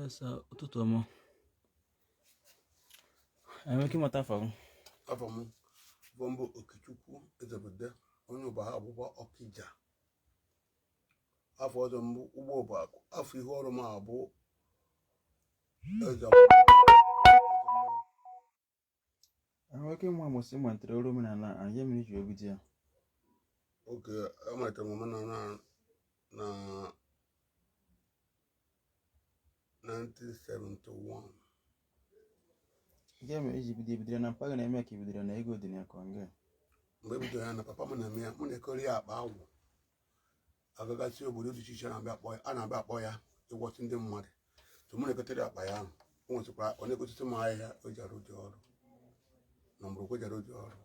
Esa, ụtụtụ ọma. Enwere ike ịmata afa gị? Afa m bụ mbụ Okechukwu Ezebụde, onye ụba ha abụba Ọkịja. Afa ọzọ mbụ ugbo bụ akụ. Afa ihu ọrụ m abụ eze. Enwere ike ịma mbọsị ị malitere ọrụ omenala a, ihe mere i ji wee bido ya? Oge amalitere m omenala na 1971. Ihe mere iji bido, ebidoro na mpa gị na-eme ka ebidoro na ego dị na ya ka ọ nga? Mgbe e bidoro ya na papa m na-eme ya, mụ na-ekori ya akpa agwụ agagasị obodo dị iche iche na-abịa akpọ ya, a na-abịa akpọ ya ịgwọsị ndị mmadụ. So mụ na-ekotere akpa ya ahụ, o nwesịkwara ọ na-egosisi m ahịhịa o ji arụ dị ọrụ na mgbọrọgwụ o ji arụ dị ọrụ.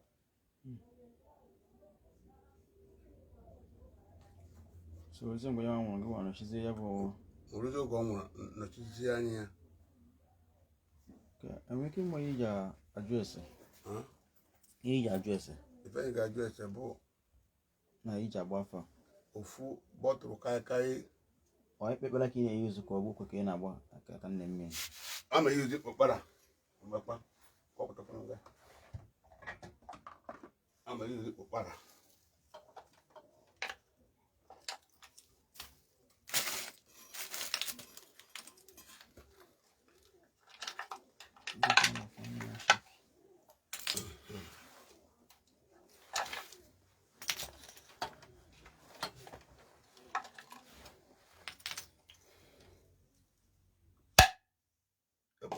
So ozi mgbe ya nwụrụ, gị nwa nọchizie ya bụ? Oruzi oge ọ nwụrụ, nọchizie anya ya. Ka enwere ike ịma ihe iji ajụ ese? Ha? Ihe iji ajụ ese? Ife anyị ga-ajụ ese bụ na iji agba afa. Ofu bọtụlụ kaikai. Ọ ekpekpere ka ị na-eyuzu ka ọ bụ ukwe ka ị na-agba aka ka nne mmiri? A ma eyuzu ụkpara mgbakpa kọpụtakwana nga. A ma eyuzu ụkpara.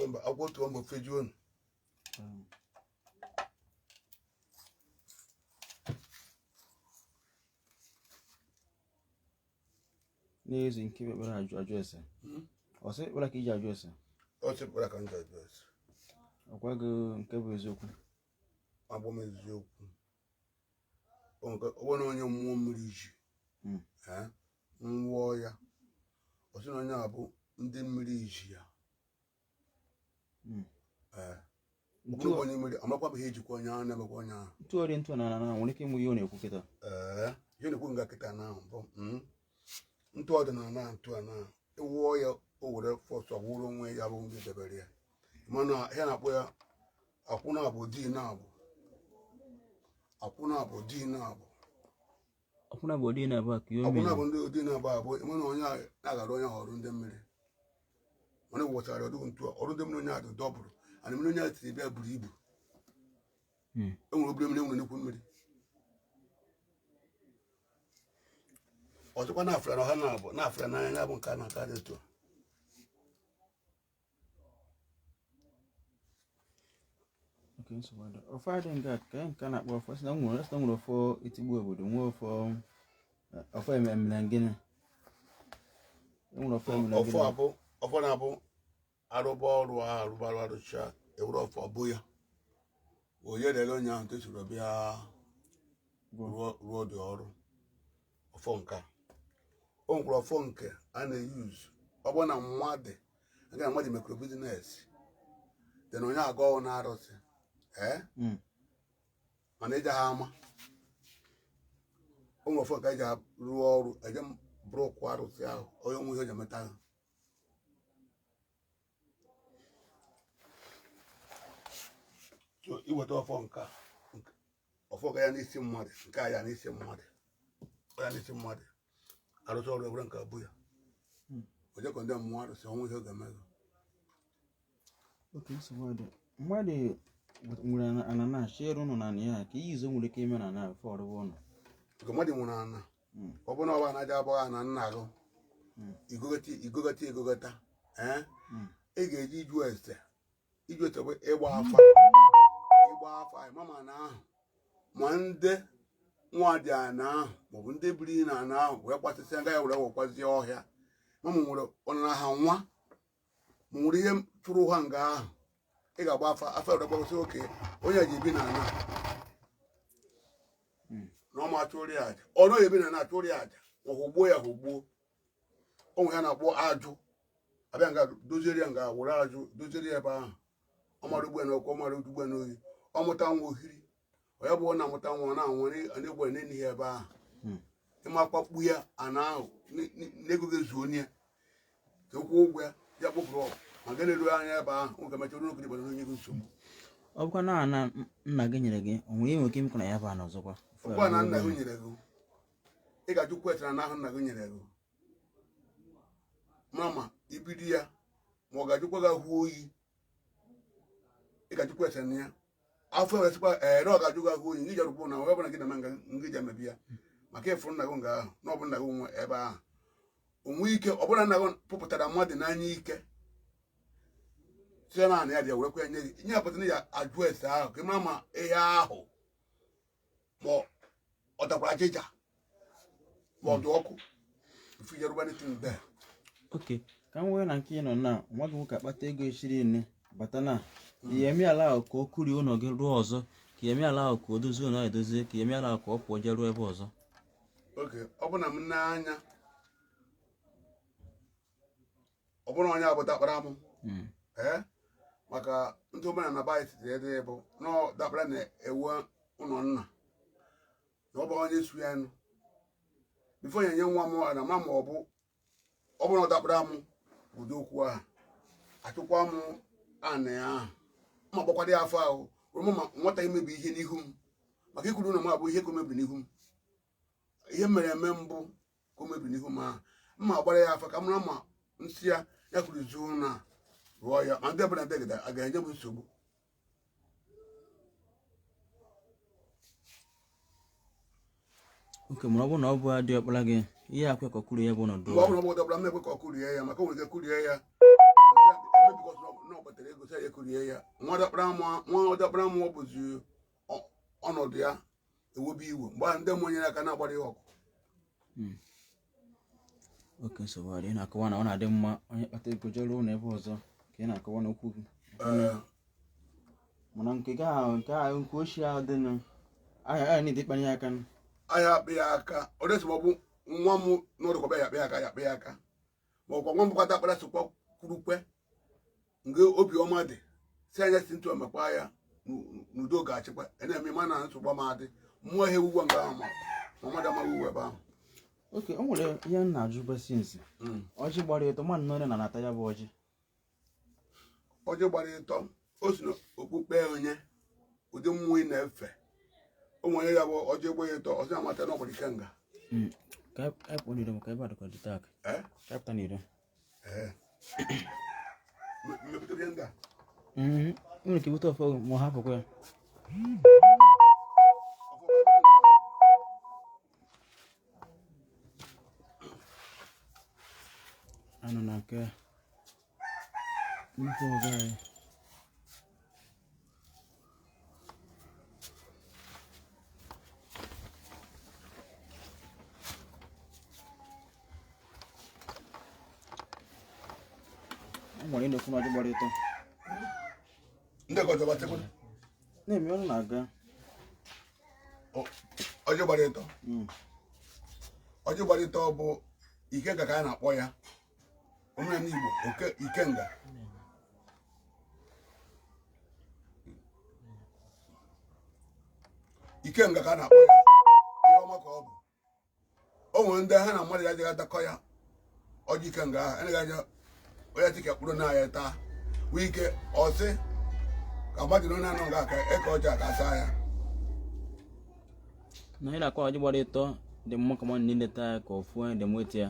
Mba, akwụkwọ otu mbụ fejuo. N'ezu nke ekpere ajụ ese. Ọ sị ekpere ka iji ajụ ese? Ọ sị ekpere ka m ji ajụ ese. Ọ gwa gị nke bụ eziokwu? Agwa m eziokwu. Ọ bụrụ na onye mmụọ mmiri ji nwụọ ya, ọ sị na onye a bụ ndị mmiri ji ya. Ee, ọ bụrụ onye mmiri amakwa bụ ihe ejikwa onye ahụ na-emekwa onye ahụ. Ntụgharị ntụ na na nwere ike ịmụ ihe ọ na-ekwu kịta. Ee, ihe na-ekwu nga kịta na ahụ bụ ntụ ọdịnala ntụ a na ewuo ya, o were fọsọ wụrụ onwe ya bụ ndị debere ya, mana ihe na-akpọ ya akwụna bụ di na-abụ, akwụna bụ di na-abụ. Akwụna bụ di na-abụ ka ihe o Akwụna mere. bụ ndị di na-abụ abụ, mana onye na-agara onye ọrụ ndị mmiri, mana wụchara ọdụ ntu a, ọrụ ndị mmiri onye adụ dọbụrụ ana mmiri onye tiri bịa buru ibu. Enwere obere mmiri, enwere nnukwu mmiri. Ọzọkwa na-afụra na ọha na-abụ na-afụra n'anya ya bụ nke a na-aka dị etu a. Okay, nsogbu adị. Ọfọ adị nga ka nke a na-akpọ ọfọ, sị na nwere, sị na nwere ọfọ itigbu obodo, nwee ọfọ ọfọ emere gịnị? Enwere ọfọ emere Ọfọ gịnị? abụ ọfọ na-abụ arụba ọrụ ahụ, arụba arụ arụcha, ewere ọfọ bụ ya onye lere onye ahụ tesoro bịa rụọ dị ọrụ. Ọfọ nke a, o nwekwara ọfọ nke a na-eyuzu ọ bụrụ na mmadụ aga na mmadụ mekọrọ business dị na onye agụ ọrụ na arụsị, ee, mana ịja ha ama o nwere ọfọ nke eji rụọ ọrụ eje bụrụ ụkwụ arụsị ahụ, onye nwe ihe o ji emeta ha. So iweta ọfọ nke a, ọfọ ga ya n'isi mmadụ, nke a ya n'isi mmadụ, ọ ya n'isi mmadụ arụsị ọrụ ewere nke abụ ya onye ka ndị mmụọ arụsị ọnwụ ihe ọ ga-eme gị. Okay, nsogbu adị. Mmadụ nwere ana na-achọ ịrụ ụlọ na ya, ka ihe izo nwere ike ime na ana before ọrụwa ụlọ. Nke mmadụ nwere ana, ọ bụrụ na ọ bụ ana ji abụghị ana nna gị, igogota igogota igogota, ee, ị ga-eji iju ese. Iju ese bụ ịgba afa, ịgba afa ịma ma ana ahụ ma ndị nwa dị ana ahụ maọbụ ndị biri na ana ahụ wee kwasịsịa nga ya were wekwazie ọhịa, ma ma nwere ọnara ha nwa, ma nwere ihe chụrụ ha nga ahụ. Ị ga-agba afa, afa were gbagosi oke onye ji ebi na ana na ọma chụrụ ya aja, ọ naghị ebi na ana achụrụ ya aja, ma hụgbuo ya hụgbuo onwe ya na-akpọ ajụ abịa nga doziere ya nga were ajụ doziere ya ebe ahụ. Ọ mara ugbu n'ọkụ, ọ mara ugbu n'oyi, ọ mụta nwa ohiri, ọ ya bụ ọ na-amụta nwa, ọ na-anwụ na-egwu n'enihi ebe ahụ. Ịma akpakpu ya ana ahụ n'ego ga-ezu onye ya ka kwụọ ụgwọ ya. Ya kpụpụrụ ọgụ ma ga na-eru anya ebe ahụ nwoke mechara n'oge gbara onye gị nsogbu. Ọ bụkwa na ana nna gị nyere gị, o nwere ihe nwere ike imekwa na ya bụ ana ọzọkwa? Ọkwa na nna gị nyere gị, ị ga-ajụkwa ese na ahụ nna gị nyere gị, mara ma ibidi ya ma ọ ga-ajụkwa gị ahụ oyi. Ị ga-ajụkwa ese na ya afọ eweresịkwa ee na ọ ga-ajụ gị ahụ oyi ngị jarụkwu na ọ bụla gị na nga ngị ji emebi ya maka ịfụ nna gị nga ahụ na ọ bụ nna gị nwe ebe ahụ onwe ike. Ọ bụla nna gị pụpụtara mmadụ n'anya ike site na anị ya dị ya werekwa ya nye gị, nye ya pụtara na ya ajụ ese ahụ ka ị mara ma ihe ahụ ma ọ dakwara ajịja ma ọ dị ọkụ ifujeruba anything there. Ok, ka m wee na nke ị nọ na nwa gị nwoke akpata ego eshiri nne bata na ihe eme ala ahụ ka o kurie ụlọ gị rụọ ọzọ, ka ihe eme ala ahụ ka o dozie ụlọ edozie, ka ihe eme ala ahụ ka ọ pụọ jee rụọ ebe ọzọ. Oge ọ bụ na m n'anya ọ bụrụ onye abụ dakpara m ee maka ndị omenala be anyị sitere ede bụ na ọ dakpara na-ewe ụlọ nna na ọ bụ onye su ya nụ before ya nye nwa m na ma ma ọ bụ ọ bụrụ na ọ dakpara m ụdị okwu ahụ achụkwa m anị ahụ ma gbakwado ya afọ ahụ ruo ma nwata imebi ihe n'ihu m maka ikwuru na m abụ ihe ka o mebiri n'ihu m, ihe mere eme mbụ ka o mebiri n'ihu m ahụ mma gbara ya afọ ka m mara ma nsị ya ya kwuru zuo na rụọ ya ma ndị ọbụla ndị gịda a ga-enye m nsogbu. Oke, mana ọ bụrụ na ọ bụ adị ọkpara gị ihe akwa ka ọ kurie ya bụ ọnọdụ. Mgbe ọ bụla ọ bụ dọkpara m ekwe ka ọ kurie ya maka o nwere ike kurie ya emebikọs na ọ kpatara ego sị ya kurie ya nwa dọkpara m ọ bụzi ọnọdụ ya ewebe iwe mgbe ahụ ndị mmụọ nyere aka na-agbara ya ọgụ. Oke, nsogbu adị. Ị na-akọwa na ọ na-adị mma onye kpata ego jee rụọ ụlọ ebe ọzọ ka ị na-akọwa n'okwu gị. Mana nke gị ahụ nke ahụ nke ochie ahụ dịnụ ahịa ahịa niile ịkpanye ya aka. Ahịa akpị ya aka ọ dịsị ma ọ bụ nwa m n'ọdụkọba ya akpị ya aka ya akpị ya aka ma ọkwa nwa m bụkwa dakpara sokwa kwurukwe nke obiọma dị si anya si ntụ emekwa ya n'udo ga-achịkwa na-eme ma na nsogbu ma adị mmụọ ihe ewuwe nga ahụ ma mmadụ amaghị uwe ebe ahụ. Oke, o nwere ihe m na-ajụ besi nsi ọjị gbara ịtọ mmadụ nọ na na-ata ya bụ ọjị. Ọjị gbara ịtọ o si n'okpukpe onye ụdị mmụọ ị na-efe o nwere ya bụ ọjị gbara ịtọ ọsị amata na ọgbara ikenga. Ka anyị pụọ n'iro maka ebe a dịkwa dịta aka. Ka anyị pụta n'iro. Mmepụta ihe ndị a. Nwere ike ibute ọfọ ma ọ hapụkwa ya. Anọ na nke nnukwu ọga anyị. Ọ nwere ịnọkwu n'ọjị gbara ịtọ. Ndị ka ọjọọ gbatekwa. Na-eme ọrụ na-aga. Ọjị gbara ịtọ. Ọjị gbara ịtọ bụ ikenga ka a na-akpọ ya. Omenala Igbo oke ikenga. Ikenga ka a na-akpọ ya. Ihe ọma ka ọ bụ. O nwere ndị ha na mmadụ ya adịghị atakọ ya ọjị ikenga ahụ anaghị anya onye dịka kpụrụ na ya taa nwee ike ọsị ka mmadụ nọ na-anọ nga ka eke ọjị aka taa ya. Na ị na-akọ ọjị gbara ịtọ dị mma ka mmadụ niile taa ya ka ọ fụọ dị mma ya.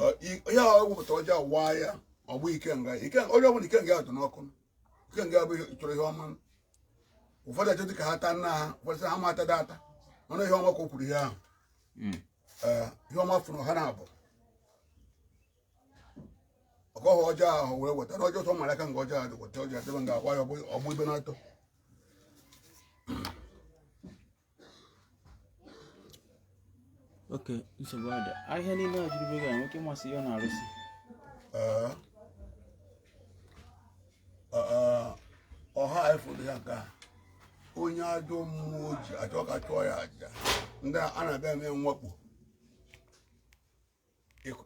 Ihe a wepụta ọjị awaa ya ọ bụ ikenga onye ọbụla ikenga ya dị n'ọkụ ikenga ya bụ chọrọ ihe ọma. Ụfọdụ achọ dị ka ha taa nna ha, ụfọdụ sị ha ma atada ata mana ihe ọma ka o kwuru ihe ahụ. Ihe ọma fụrụ ha na-abụ ọkọghọ ọjọọ ahụ wee weta na ọjọọ tọ mara aka nga ọjọọ ahụ weta ọjọọ debe nga agwa ya ọgbụ ibe na-atọ. Oke, nsogbu adị. Ahịa niile a juru be gị a nwoke masị ihe ọ na-arụsị. Ọha efuru ya nke a onye ajọ mmụọ ji achọ ka chụọ ya aja ndị a na-abịa eme mwakpo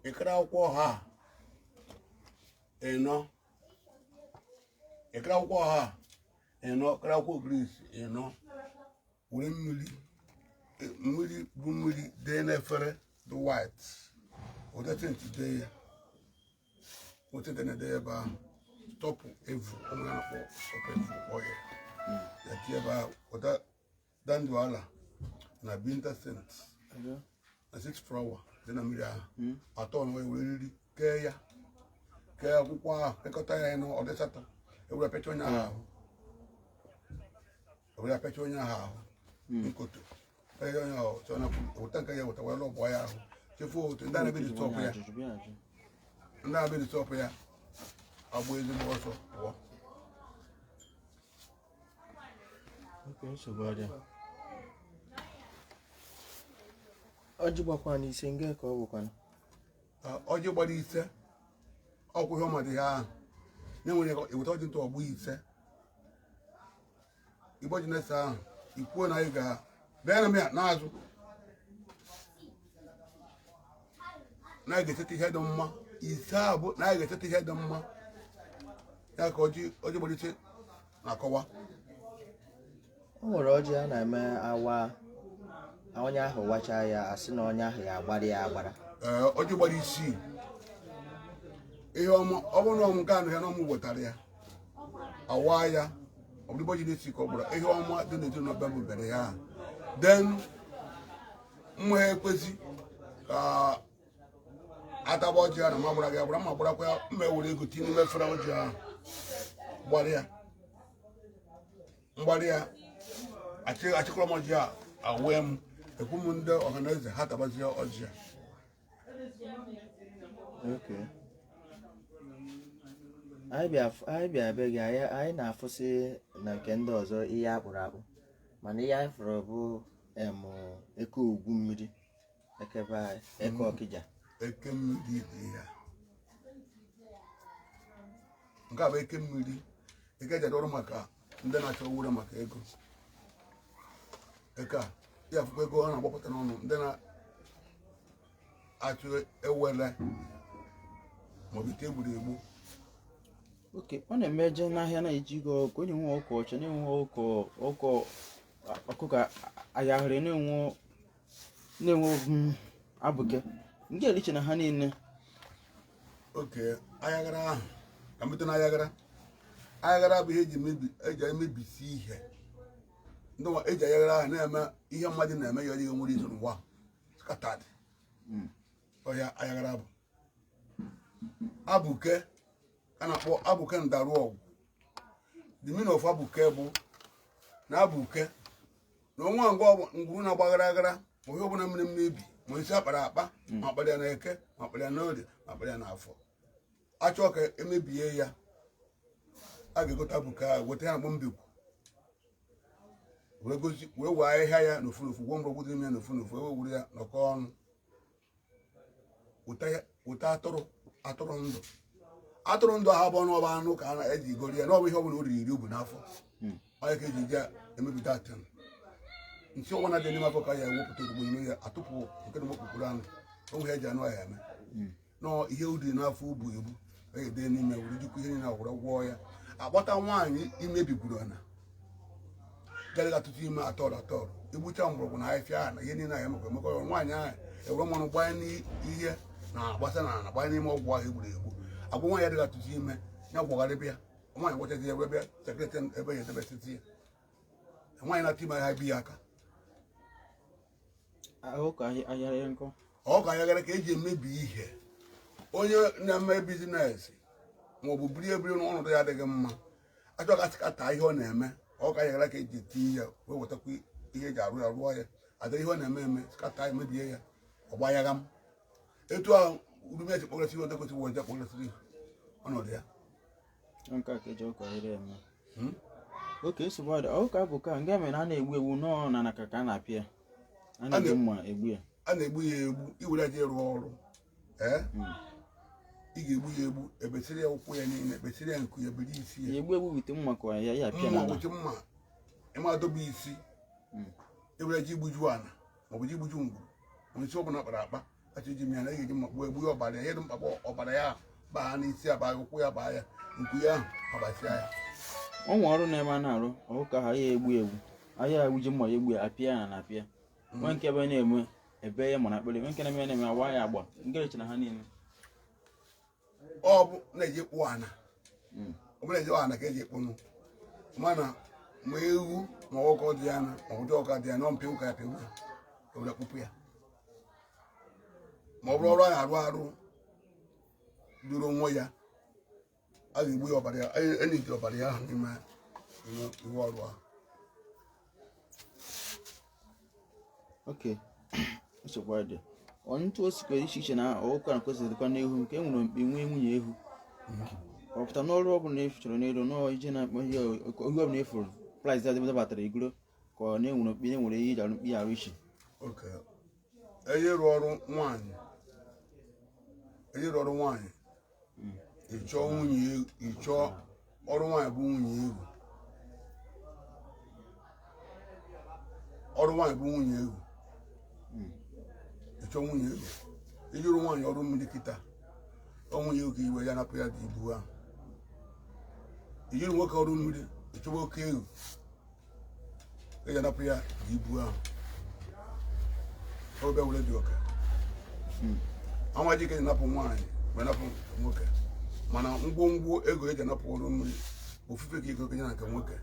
ịkara akwụkwọ ọha ịnọ ịkara akwụkwọ ọha ịnọ kara akwụkwọ gris ịnọ were mmiri mmiri bụ mmiri dee n'efere dị white ụdị tint dee ya ụtịtị na-ede ebe ahụ Stop evil, ụmụ ya na-akpọ stop evil oil. Ya tie ebe ahụ, weta danduala na binta scent na six flower dị na mmiri ahụ atọ na were eriri kee ya, kee akwụkwọ ahụ, kekọta ya ịnụ ọ dị asatọ. Ewere apịacha onye ahụ ahụ, ewere apịacha onye ahụ ahụ nkoto, pịacha onye ahụ sọ na weta nke ya, weta were lọbụọ ya ahụ chefuo otu ndị na-ebe dị tọpụ ya, ndị na-ebe dị tọpụ ya agba ezigbo ọsọ pụọ. Nsogbu adị. Ọjị gbakwa n'ise nge ka ọ bụkwana? Ọjị gbara ise, ọkwụ ihe ọmadị ha ahụ na-enwere eweta ọjị ntụ ọgbụ ise igbo ji na-ese ahụ ikwuo na anyị ga bịara m ya n'azụ na anyị ga-echeta ihe dị mma ise a bụ na anyị ga-echeta ihe dị mma ya ka ọjị ọjị gbara ise na-akọwa. O nwere ọjị a na-eme awa onye ahụ wachaa ya, asị na onye ahụ ya agbara ya agbara. Ee, ọjị gbara isii, ihe ọma ọ bụrụ na ọmụ nke anụ ya na ọmụ wetara ya awa ya, ọ bụrụ ọjị na-esi ka ọ gbara ihe ọma dị n'ezinụlọ be m bere ya, then mma ha ekwezi ka ataba ọjị ahụ na ma gbara gị agbara ma gbarakwa ya, mma ewere ego tinye n'ime efere ọjị ahụ gbara ya mgbara ya, achịkọrọ m ọjị a awee m ekwu m ndị ọhaneze ha tabazie ọjị a. Okay. Anyị bịa be gị, anyị na-afụsị na nke ndị ọzọ ihe akpụrụ akpụ, mana ihe anyị fụrụ bụ em eke ugwu mmiri, eke be anyị, eke Ọkịja. Eke mmiri dị ya, nke a bụ eke mmiri, eke eji ọrụ maka ndị na-achọ owure maka ego. Eke a ya afụkwa ego ọ na-agbapụta n'ọnụ ndị na-achụ ewere maọbụ ite egburu egbu. Oke ọ na-eme je n'ahịa na-eji ego ọkụ onye nwe ọkụ ọcha na-enwe ọkụ ọkụ ọkụkọ ayahịrị na-enwe abụke nke eliche na ha niile. Oke ayaghara ahụ ka mbido na ayaghara ayaghara bụ ihe eji emebisi ihe ndị nwa eji ayaghara ahụ na-eme ihe mmadụ na-eme ya ọdịghị nwere izu n'ụwa scattered ọhịa. Ayaghara bụ abụke a na-akpọ abụke ndarụ ọgwụ. The meaning of abụke bụ na abụke na onwe ngwa ngwuru na-agbaghara aghara, ma ihe ọbụla mere mmebi, ma isi akpara akpa, ma akpara ya na eke, ma akpara ya na orie, ma akpara ya na afọ, achọọ ka emebie ya, a ga-egote abụke ahụ, weta ya na mbikwu, were gozi wee wee ahịhịa ya n'ofu n'ofu, gwuo mgbọrọgwụ dị n'ime ya n'ofu n'ofu, wee were ya nọkọ ọnụ, weta atụrụ atụrụ ndụ atụrụ ndụ ahụ bụ ọnụ ọba anụ ka a na-eji gori ya n'ọbụ ihe ọbụla o riri iri ubu n'afọ onye ka eji ji emepụta atịn nsị ọnwa dị n'ime afọ ka ya ewepụta ozugbo ime ya atụpụ nke na okpukpuru anụ onwe ha eji anụ ya eme nọọ ihe o riri n'afọ ubu ebu a ga-ede n'ime were jikwa ihe niile agwụrụ gwọọ ya. Akpọta nwaanyị imebigburu na garịga atụtụ ime atọrọ atọrọ igbucha mgbọrọgwụ na ahịfịa ahụ na ihe niile ahụ emekọ emekọ ya, nwaanyị ahụ ewere mmanụ gbanye n'ihe na-agbasa na ana gbanye n'ime ọgwụ ahụ egburu egbu agwụ nwaanyị adịghị atụtụ ime ya gwọgharịbịa ya nwaanyị gwọchazi ya were bịa sekretị ebe ya edebesịtị ya nwaanyị na-atụ ime ha bi ya aka. Ahụ ka ahịara ya nkọ. Ọ ka ayaghara ka eji emebi ihe onye na-eme business maọbụ biri ebiri n'ọnọdụ ya adịghị mma, achọ ka sịkata ihe ọ na-eme. Ọ ka ayaghara ka eji eti ya wee wetakwa ihe eji arụ ya rụọ ya ada ihe ọ na-eme eme sịkata emebie ya ọgba yagha m etu ahụ urume eji kpọgasị ihe odekwesịrị wee kpọgasịrị ọnọdụ ya. Nke a ka eji ọkụ ahịrị eme. Oke nsogbu adị ọkụ abụke a nke mere a na-egbu egbu nọọ na naka ka a na-apịa ya, a na-eji mma egbu ya. A na-egbu ya egbu iwere ya rụọ ọrụ. Ee, ị ga-egbu ya egbu, ebesịrị ya ụkwụ ya niile, ebesịrị ya nku ya, biri isi ya. Ya egbu egbu wite mma ka ya ya apịa mma n'ala. Wụchi mma ịma dobe isi ewere ji gbuju ala maọbụ ji gbuju ngwuru ma isi ọbụla kpara akpa achọ iji m ya na ị ga-eji mma gbuo egbu ya ọbara ya ihe dị mkpa bụ ọbara ya baa n'isi ya baa ụkwụ ya baa ya nku ya ahụ ọbasịa ya. Ọ nwe ọrụ na-eme a na-arụ ọkụkọ ahụ ya egbu egbu ahịa egbuji mma ya egbu ya apịa ya na apịa nwe nke ebe na-eme ebe ya mana akpịrị nwe nke na-eme na-eme awa ya agba nke na ha niile. Ọ bụ na-eji kpụọ ana. Ọ bụla eji ana ka eji ekponu, mana ma ewu ma ọkụkọ dị ya na ma ụdị ọka dị ya na mpịa ụka ya pịgbu ya, ewere kpụpụ ya. Ma ọ bụrụ ọrụ anyị arụ arụ duru onwe ya, a ga-egbu ya, ọbara ya enyi ọbara ya ahụ n'ime iwu ọrụ ahụ. Ok, nsogbu adị. Ntụ o sikwa iche iche na ọkụkọ na kwesịrị dịkwa n'ehu nke e nwere mkpi nwee nwunye ehu. Ọ pụta n'ọrụ ọbụla ị chọrọ n'elu nọọ ije na ihe ọbụla ị fụrụ price dabatara igoro, ka ọ na-enwere mkpi na-enwere ihe iji arụ mkpi arụ iche. Ok, onye ịrụ ọrụ nwaanyị, onye ịrụ ọrụ nwaanyị, ịchọọ nwunye, ịchọọ ọrụ nwaanyị bụ nwunye ewu, ọrụ nwaanyị bụ nwunye ewu, ịchọọ nwunye ewu, iji rụ nwaanyị ọrụ mmiri kịta, ọ nwunye ewu ka iwe ya napụ ya dị ibu ahụ. Ijiri nwoke ọrụ mmiri, ịchọba oke ewu eji anapụ ya dị ibu ahụ. Ọbịa were dị oke anwa ji ka eji napụ nwaanyị wee napụ nwoke, mana ngwongwo ego eji anapụ ọrụ mmiri ofufe ka ego kenye na nke nwoke,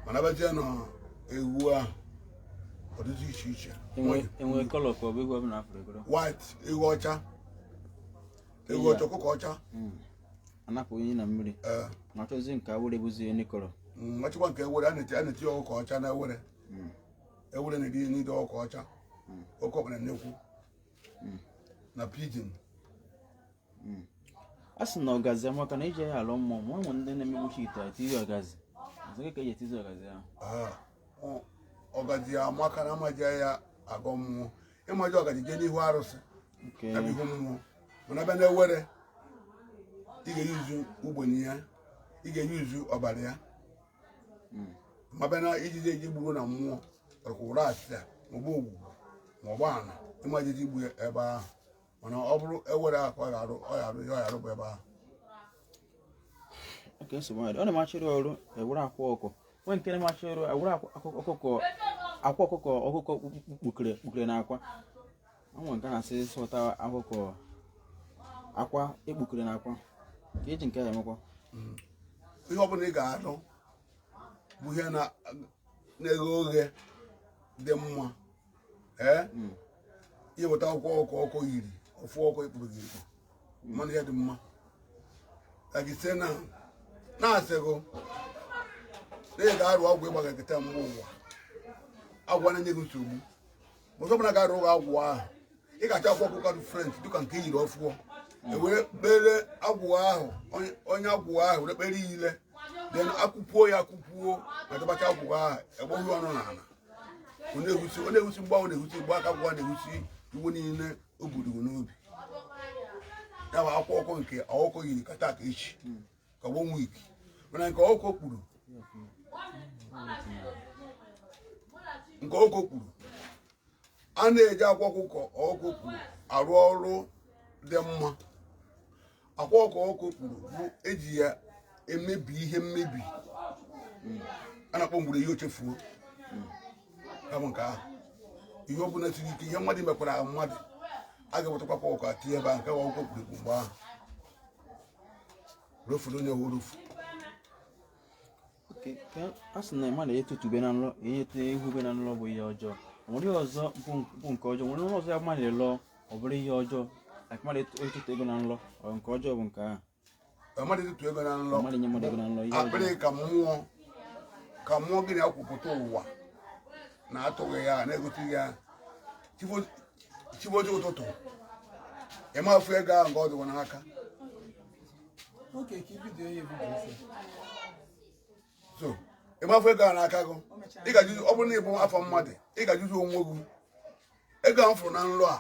mana abịazie na ewu ahụ ọ dịzi iche iche. Enwe colour ka ọ bụ ewu ọbụla afụrụ egoro? White, ewu ọcha, ewu ọcha, ọkụkọ ọcha. Anapụ onye na mmiri. Ee. Ma chọzi nke awere bụzi onye kọrọ. Achịkwa nke ewere, a na-eti ọkụkọ ọcha na ewere, ewere na-eri n'ide ọkụkọ ọcha, oke ọkpa na nnekwu na pigeon. A sị na ọgazi amaka na iji ya alụ mmụọ, ma ụmụ ndị na-emegbuchi ite etizi ọgazi ọzọ ka eji etizi ọgazi ahụ. Ọgazi amaka na amaji ya agọ mmụọ, ịmaji ọgazi jee n'ihu arụsị na ihu mmụọ, mana abịa na ewere ị ga-eyuzu ugbenye ya, ị ga-eyuzu ọbara ya, ma bịa na ijiji eji gburu na mmụọ ọkwụrụ asịa maọbụ ogwugwu maọbụ ana ịmajiji igbu ebe ahụ, mana ọ bụrụ ewere akụ ọ ga-arụ ọ ga-arụ ihe ọ ga-arụ bụ ebe ahụ. Oke nsogbu adị. Ọ na-amachiri ọrụ ewere akwa ọkụ nwee nke na-amachi ọrụ ewere akwa ọkụkọ, akwa ọkụkọ, ọkụkọ kpukere kpukere na akwa anwe nke na-asị sọta akụkọ akwa ekpukere na akwa ka eji nke ya emekwa. Ihe ọbụla ị ga-arụ bụ ihe na-eghe oghe dị mma. Ee, ihe weta akwụkwọ ọkụ ọkụ yiri ofu ọkụ ekpuru gị ikpu, mana ihe dị mma ka gị sie na na-asị gị na ị ga-arụ ọgwụ ịgbaga nkịta mgbe ụwa agwụ na-enye gị nsogbu. Ọzọ ọbụla ga-arụ gị agwụ ahụ, ị ga-achọ akwụkwọ ọkụkọ dị French dịka nke yiri ọfụọ, ewere kpere agwụ ahụ, onye agwụ ahụ were kpere ya ile, then akwụkwuo ya akwụkwuo ma dọbacha agwụ ahụ egboghị ọnụ n'ala. Ọ na-ehusi, ọ na-ehusi mgbe ahụ, na-ehusi mgbe aka agwụ na-ehusi iwu niile o buru n'obi ya bụ akwụkwọ ọkụ nke ọkụkọ yiri ka taa ka echi ka one week, mana nke ọkụkọ kpuru, nke ọkụkọ kpuru a na-eji akwa ọkụkọ ọkụkọ kpuru arụ ọrụ dị mma. Akwa ọkụkọ ọkụkọ kpuru bụ eji ya emebi ihe mmebi a na-akpọ ngwure ihe ochefuo. Ya bụ nke ahụ ihe ọ bụla siri ike, ihe mmadụ mekwara mmadụ, a ga-ewetakwa akwa ọkụkọ atinye ebe ahụ nke ọkụkọ kpuru ekpu mgbe ahụ rofuru onye rofu. A sị na mmadụ etutube na nrọ, enyete ehube na nrọ bụ ihe ọjọọ. Nwere ihe ọzọ bụ nke ọjọọ, nwere nrọ ọzọ ya mmadụ lọọ ọ bụrụ ihe ọjọọ, like mmadụ etutu ego na nrọ, ọ nke ọjọọ bụ nke ahụ? Mmadụ etutu ego na nrọ, mmadụ nye mmadụ ego na nrọ, ihe ọjọọ. Akpịrị ka mmụọ, ka mmụọ gị na-akwụpụta ụwa na-atụghị ya na-egosi ya chibochi ụtụtụ ịma afụ ego ahụ nke ọ dịwa n'aka. So ịma afụ ego ahụ n'aka gị, ị ga-ajụzi, ọ bụrụ na ị bụ afọ mmadụ, ị ga-ajụzi onwe gị, ego ahụ fụrụ na nrọ a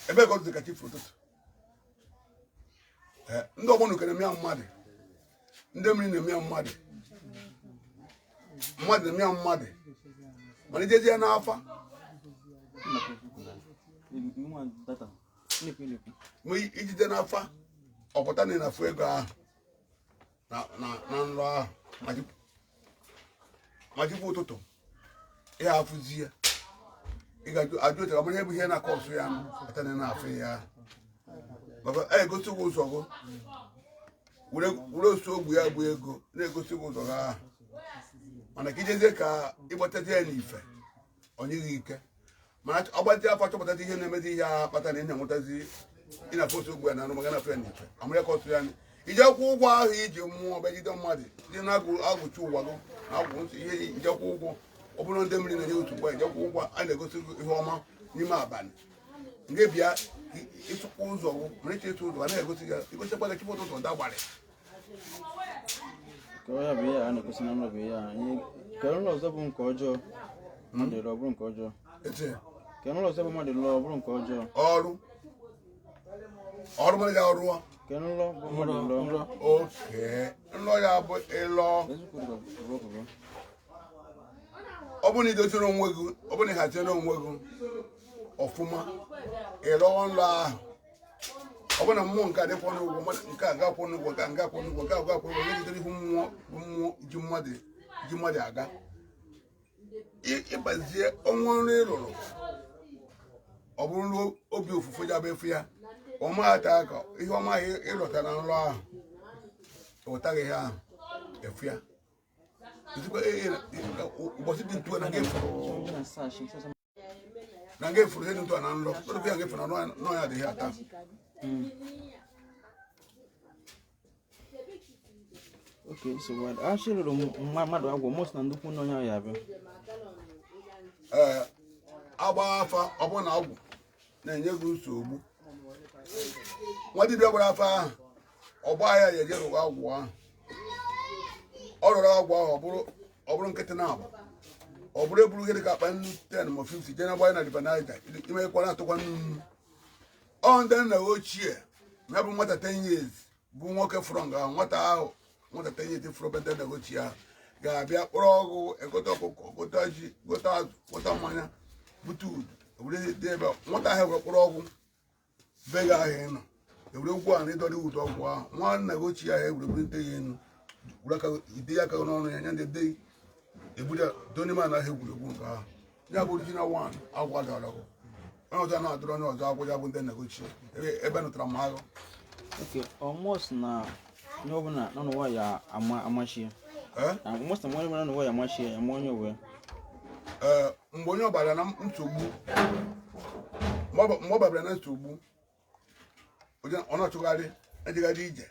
ebe ka ọ dị ka chi fụrụ ụtụtụ. Ndị ọgbọ nukere na-eme ya mmadụ, ndị mmiri na-eme ya mmadụ, mmadụ na-eme ya mmadụ, mana ijezie n'afa ma ijide n'afa ọpụta na ị na-afụ ego ahụ na nrọ ahụ ma chikwa ụtụtụ ihe afụzi ya, ị ga-ajụ ajụ otu amara ihe bụ ihe na-akọ ọsụ ya pụta na ị na-afụ ya ahụ. Baba, e egosi gị ụzọ gị Were osu ogbu ya bụ ego na-egosi gị ụzọ gị ahụ, mana ka ijezie ka ịgbatazie ya n'ife onyeghị ike, mana ọgbatị afọ chọpụtazi ihe na-emezi ihe ahụ kpata na ị na-enwetazi ị na-afụ osu ogbu ya na arụ maka na-afụ ya n'ife amara ka ọsụ ya ije kwụ ụgwọ ahụ iji mmụọ bịa jide mmadụ ndị na-agụchi ụwa gị na agwụ nsị ihe ije kwụ ụgwọ. Ọ bụrụ ndị mmiri na-enye otu mgbe ije kwụ ụgwọ, a na-egosi gị ihe ọma n'ime abalị nke bịa ịsụkwa ụzọ gị, mana ịchọ ịsụ ụzọ a na-egosi gị, igosikwa gị chịpụ ụtụtụ dagbarị. Ka ọ ya bụ ihe a na-egosi na nrọ bụ ihe a anyị ka nrọ ọzọ bụ nke ọjọọ mmadụ lụọ ọ bụrụ nke ọjọọ. Ete. Ka nrọ ọzọ bụ mmadụ lụọ ọ bụrụ nke ọjọọ. Ọrụ ọrụ mmadụ ga-arụọ. Ka nrọ bụ mmadụ lụọ. Oke nrọ ya bụ ịlọ. Eziokwu dị ka pụrụ. Ọ bụrụ na idoziri onwe gị, ọ bụrụ na ịhaziere onwe gị ọfụma, ịlọọ nrọ ahụ, ọ bụrụ na mmụọ nke a dịkwọ n'ụgwọ mmadụ, nke a ga-akwụ n'ụgwọ, nke a ga-akwụ n'ụgwọ, nke a ga-akwụ n'ụgwọ, ejidere ihu mmụọ bụ mmụọ ji mmadụ aga. Ịgbazie ọnwa nri ị rụrụ, ọ bụrụ na obi ofufe ya bụ efu ya ọma ata aka ihe ọma ahụ ịlọta na nrọ ahụ ụtaghị ihe ahụ efu ya. Ezigbo ụbọchị dị ntu na nga efuru ihe dị ntu a na nrọ ọdụ ya nga efuru na nrọ ya adịghị ata. Oke nsogbu adị. Achị rụrụ mmadụ agwụ mọs na ndukwu na onye ahụ ya abịa. Ee, agba afa, ọ bụrụ na agwụ na-enye gị nsogbu, nwa dibịa gbara afa ahụ ọgba ya ya eje rụwa agwụ ahụ. Ọ rụrụ agwụ ahụ, ọ bụrụ nkịtị na abụ, ọ bụrụ eburu ihe dịka akpa nnu 10 ma 50 jee na gbanye na River Niger imekwa na-atụkwa nnu. Ọ ndị nna ochie ya bụ nwata 10 years bụ nwoke fụrụ nga ahụ, nwata ahụ, nwata 10 years fụrụ be ndị nna ochie ahụ ga-abịa kpọrọ ọgụ, egote ọkụkọ, gote ji, gote azụ, gote mmanya, bute udu, ewere dị ebe nwata ahụ were kpọrọ ọgwụ be gị ahụ ị nọ, ewere ụgwọ ahụ ịdọrọ udu ọgwụ ahụ nwa nna gị ochie ahụ ewere bulite ya elu, were aka ide ya aka n'ọnụ ya nye ndị de eburu ya doo n'ime ala ahụ egwuregwu nke ahụ ya bụ original one. Agwụ adọrọ gị, onye ọzọ na-adọrọ onye ọzọ agwụ ya bụ ndị nna gị ochie ebe nụtara m agụ. Oke ọmọs na onye ọbụla nọ n'ụwa ya ama amachie. Ee. Na ọmọs na onye ọbụla nọ n'ụwa ya amachie ya ma onye wee. Ee, mgbe onye ọbara na nsogbu, mgbe ọ babara na nsogbu, ọ na-achụgharị ejegharị ije,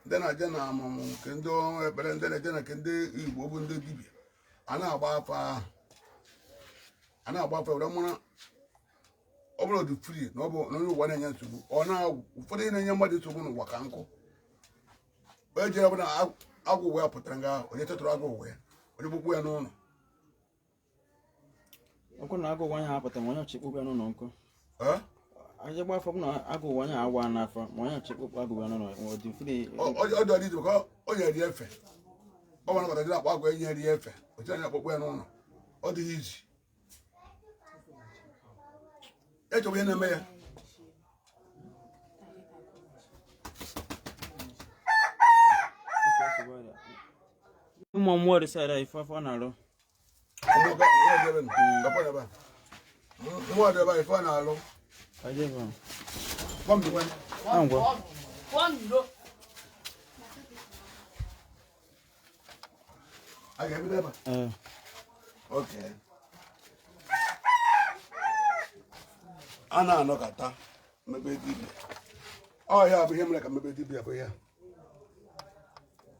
ndị na-aje na amụmụ nke ndị ọrụ ekpere, ndị na-eje na nke ndị Igbo bụ ndị dibịa, a na-agba afa ahụ, a na-agba afa were mara ọ bụrụ dị free na ọ bụ na onye ụwa na-enye nsogbu. Ọ na ụfọdụ ihe na-enye mmadụ nsogbu n'ụwa ka nkụ onye jere ọbụla agwụ ụwa ya pụtara nga ahụ, onye tetụrụ agụ ụwa ya, onye gbukwu ya n'ụlọ. Ọkụ na agụ ụwa anya apụta ma onye ọchị kpụkpụ ya n'ụlọ nkụ. Ee? Aja gba afọ bụ na agụ ụwa anya awa n'afọ ma onye ọchị kpụkpụ agụ ụwa n'ụlọ ọ dị free. Ọ dị ọdịdị maka o nyere ya efe, ọ nwere kọta dị akpọ agwa enyere ya efe otu anya akpọkpọ ya n'ụlọ, ọ dịghị izi ya chọrọ ihe na-eme ya. Oke nsogbu adị. Ụmụ mmụọ dị saịdị a ife afọ na-arụ. Mmụọ dị ebe a ife a na-alụ. Aje ebe a. Gwa m dịkwa. Ah, ngwa. A ga-ebido ebe a? Ee. Okay. A na-anọkọta mebe dibịa, ọ ya bụ ihe mere ka mebe dibịa bụ ya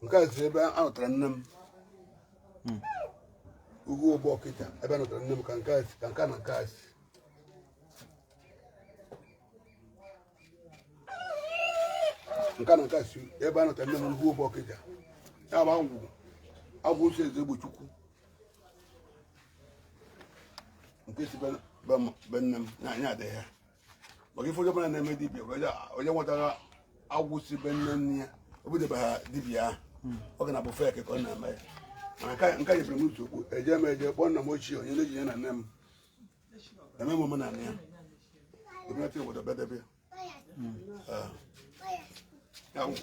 nke a si ebe a nụtara nne m ugwu ụgbọ ọkịta ebe a nụtara nne m ka nke a si ka nke a na nke a si nke a na nke a si ebe a nụtara nne m ugwu ụgbọ ọkịta ya bụ agwụ agwụ si eze egbochukwu nke si be nne m na anyị adịghị ya maka ife onye ọbụla na-eme dibịa bụ onye nwetara agwụ si be nne nne ya o bidobeghị dibịa ahụ ọ ga na-abụ fake ka ọ na-eme ya. Mana nke a nyebere m nsogbu, eje m eje kpọọ nna m ochie onye na-eji ya na nne m eme m omenala ya ebunata obodo bedebe ya. Ee. Ya bụ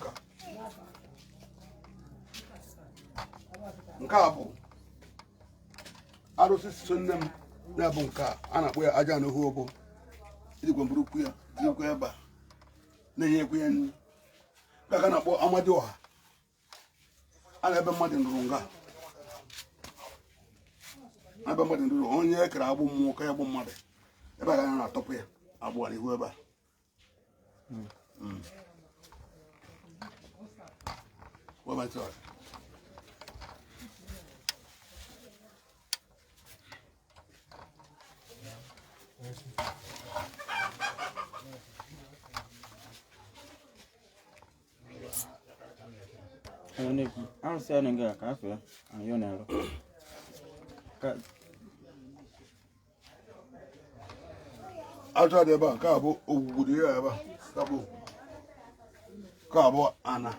nke a bụ arụsị so nne m na-abụ nke a na-akpọ ya aja n'ohu obo ijikwa mburukwu ya jirikwa ebe a na-enyekwu ya nri nke a ka a na-akpọ amadioha. A na ebe mmadụ nụrụ nga, ebe mmadụ nụrụ onye e kere agbụ mmụọ ka ya gbụ mmadụ ebe a ga na-atọpụ ya agbụ a n'ihu ebe a. What am I talking? Onye na-ekwu arụsị a na-nga ka afọ ya anyọ na-arụ ka Achọ dị ebe a, nke a bụ ogwugwu dị ya ebe a, nke a bụ nke a bụ ana.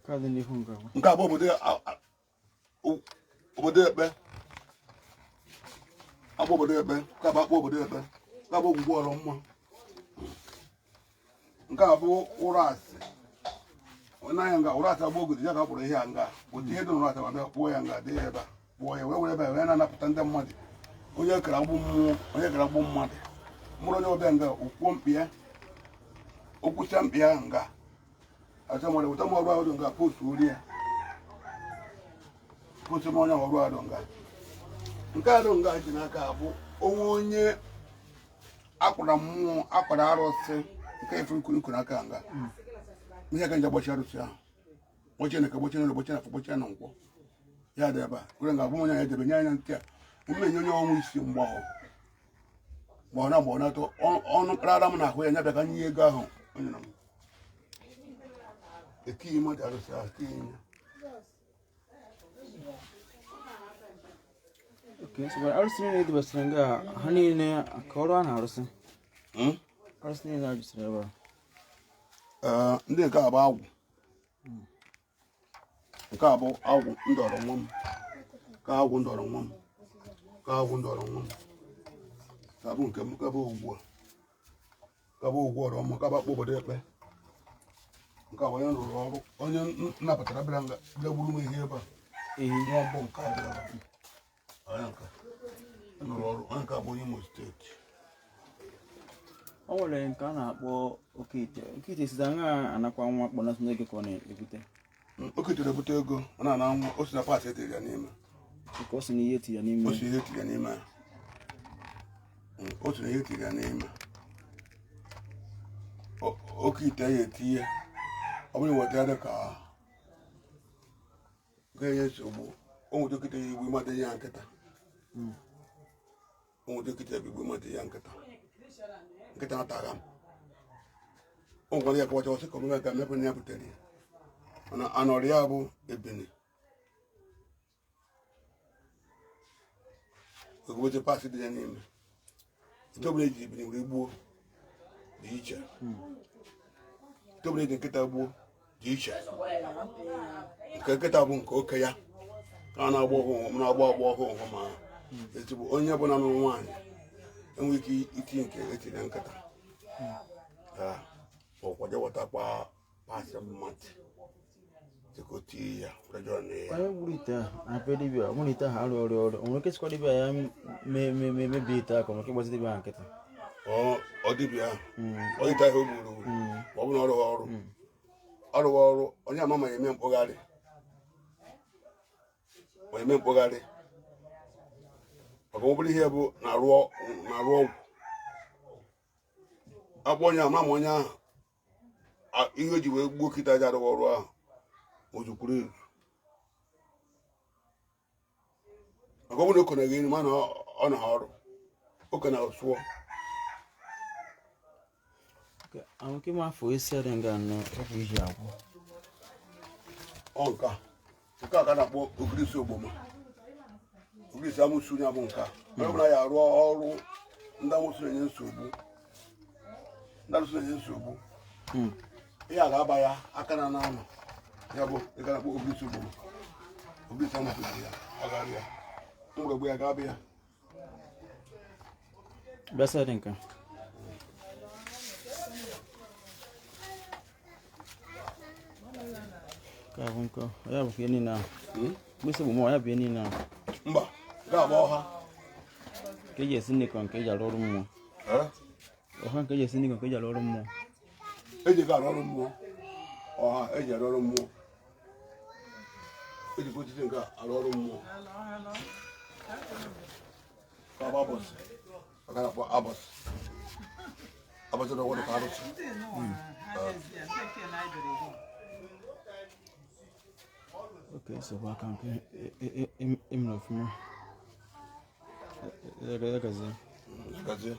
Ka dị n'ihu nke ahụ. Nke a bụ obodo obodo ekpe, akpọ obodo ekpe, nke a bụ akpọ obodo ekpe, nke a bụ ogwugwu ọrọ mma, nke a bụ ụrọ asị n'anya nga ụrọ asị agba ogidi ya ka a kpụrụ ihe a nga otu ihe dị n'ụrọ asị ma bịa kpụọ ya nga dị ya ebe a kpụọ ya wee were ebe a wee na-anapụta ndị mmadụ. Onye kere agbụ mmụọ, onye kere agbụ mmadụ, mụrụ onye ọbịa nga okwuo mkpi ya, okwucha mkpi ya nga achọ mmadụ weta m ọrụ ahụ dị nga postu ori ya, postu m onye ọrụ ahụ nga. Nke a dị nga ji n'aka bụ onwe onye akwara mmụọ akwara arụsị nke efu nkụ nkụ n'aka nga ihe ka nje agbachi arụsị ahụ gbochie na ka gbochie na gbochie na afọ gbochie na nkwọ ya dị ebe a kwere nga abụ onye anya edebe nye anya ntị a mmenye onye ọnwụ isi mgbahọ mgbahọ na mgbahọ na-atọ ọnụ kparara m n'ahụ ya nya bịa ka nye ego ahụ onye na m ekighị mmadụ arụsị ahụ ekighị ya. Okay, so arụsị niile edobasịrị nga ha niile ka ọrụ a na-arụsị arụsị niile arụsịrị ebe a. Ee, ndị nke a bụ agwụ, nke a bụ agwụ ndọrọ nwa m, ka agwụ ndọrọ nwa m, ka agwụ ndọrọ nwa m, ka bụ nke m, ka bụ ugbu a, ka bụ ugwu ọrọ mma, ka bụ akpọ obodo ekpe. Nke a bụ onye rụrụ ọrụ, onye nnapụtara bịara nga bịa gburu m ihe ebe a. Ehi. Nwa mbụ nke a bịara ebe a. Onye nke a rụrụ ọrụ, onye nke a bụ onye Imo steeti. O nwere nke a na-akpọ oke ite. Oke ite site aṅa anakwa nwa kpọnasị n'ego ka ọ na-ebute. Oke ite na-ebute ego, ọ na-ana nwa, o si na paatị etiri ya n'ime. Nke o si na ihe etiri ya n'ime. O si ihe etiri ya n'ime. O si na ihe etiri ya n'ime. Oke ite ya etinye, ọ bụrụ weta ya dị ka ga-enye nsogbu, o nweta oke ite ya igbu mmadụ ya nkịta. O nweta oke ite ya igbu mmadụ ya nkịta. Nkịta na-atagha m. O nwekwara ya kọwacha ọsị ka omume ga mepụ na ya butere ya. Mana anọrọ ya bụ ebini. Ogogote paasị dị ya n'ime. Ite ọbụla eji ebini were gbuo dị iche. Ite ọbụla eji nkịta gbuo dị iche. Nke nkịta bụ nke oke ya. Ka a na-agba ọhụụ na-agba agba ọhụụ ma ezigbo onye ọbụla nụrụ nwaanyị enwe ike itinye nke etinye nkịta. Ọkwa je wetakwa paasị mmadụ dịka o tinye ya were jọọ na ya. Onye gburu ite a na-apịa dibịa, ọ bụrụ ite ahụ arụ ọrụ ọrụ, o nwere ike sịkwa dibịa ya mebie ite a ka ọ nwere ike ịgbazi dibịa ahụ nkịtị. Ọ dibịa ahụ, ọ ite ahụ o gburu, ma ọ bụ na ọ rụghị ọrụ. Ọ rụghị ọrụ, onye ama ma eme mkpụgharị. Ma eme mkpụgharị. Maka ọ bụrụ ihe bụ na-arụ ọgwụ. Akpọ onye ama ma onye ahụ, ihe o ji wee gbuo kịta ji arụghị ọrụ ahụ, o zukwuru ezu. Maka ọ bụrụ na o kone gị elu, mana ọ na ọrụ. O kone sụọ. Àwọn kí máa fò isi adị nga nọ ọgwụ iji agwụ. Ọ nke a. Nke a ka a na-akpọ ogirisi ogboma. Ogirisi amụsụ ya bụ nke a. Onye ọbụla ya arụ ọrụ ndị amụsụ na-enye nsogbu. Ndị amụsụ na-enye nsogbu. Ihe a ga-aba ya aka na n'anọ. Ya bụ ị ga na-akpọ ogirisi ogboma. Ogirisi amụsụ bụ ya. Ọ ga-arụ ya. Mgbọrọgwụ ya ga-abịa ya. Bịa sị adị nke a. Nke a bụ nke ya bụ ihe niile ahụ. Mkpịsị bụ mụọ ya bụ ihe niile ahụ. Mba, nke a bụ ọha. Nke eji esi nri ka nke eji arụ ọrụ mmụọ. Ọha nke eji esi nri, nke eji arụ ọrụ mmụọ. Eji ego arụ ọrụ mmụọ. Ọha eji arụ ọrụ mmụọ, ejikwa osisi nke a arụ ọrụ mmụọ. Ka ọ bụ abọsị, ọ ga na-akpọ abọsị, abọsị na ọgwụ ka arụsị. Oke nsogbu aka nke emere ọfụma. Ya gazie. Gazie.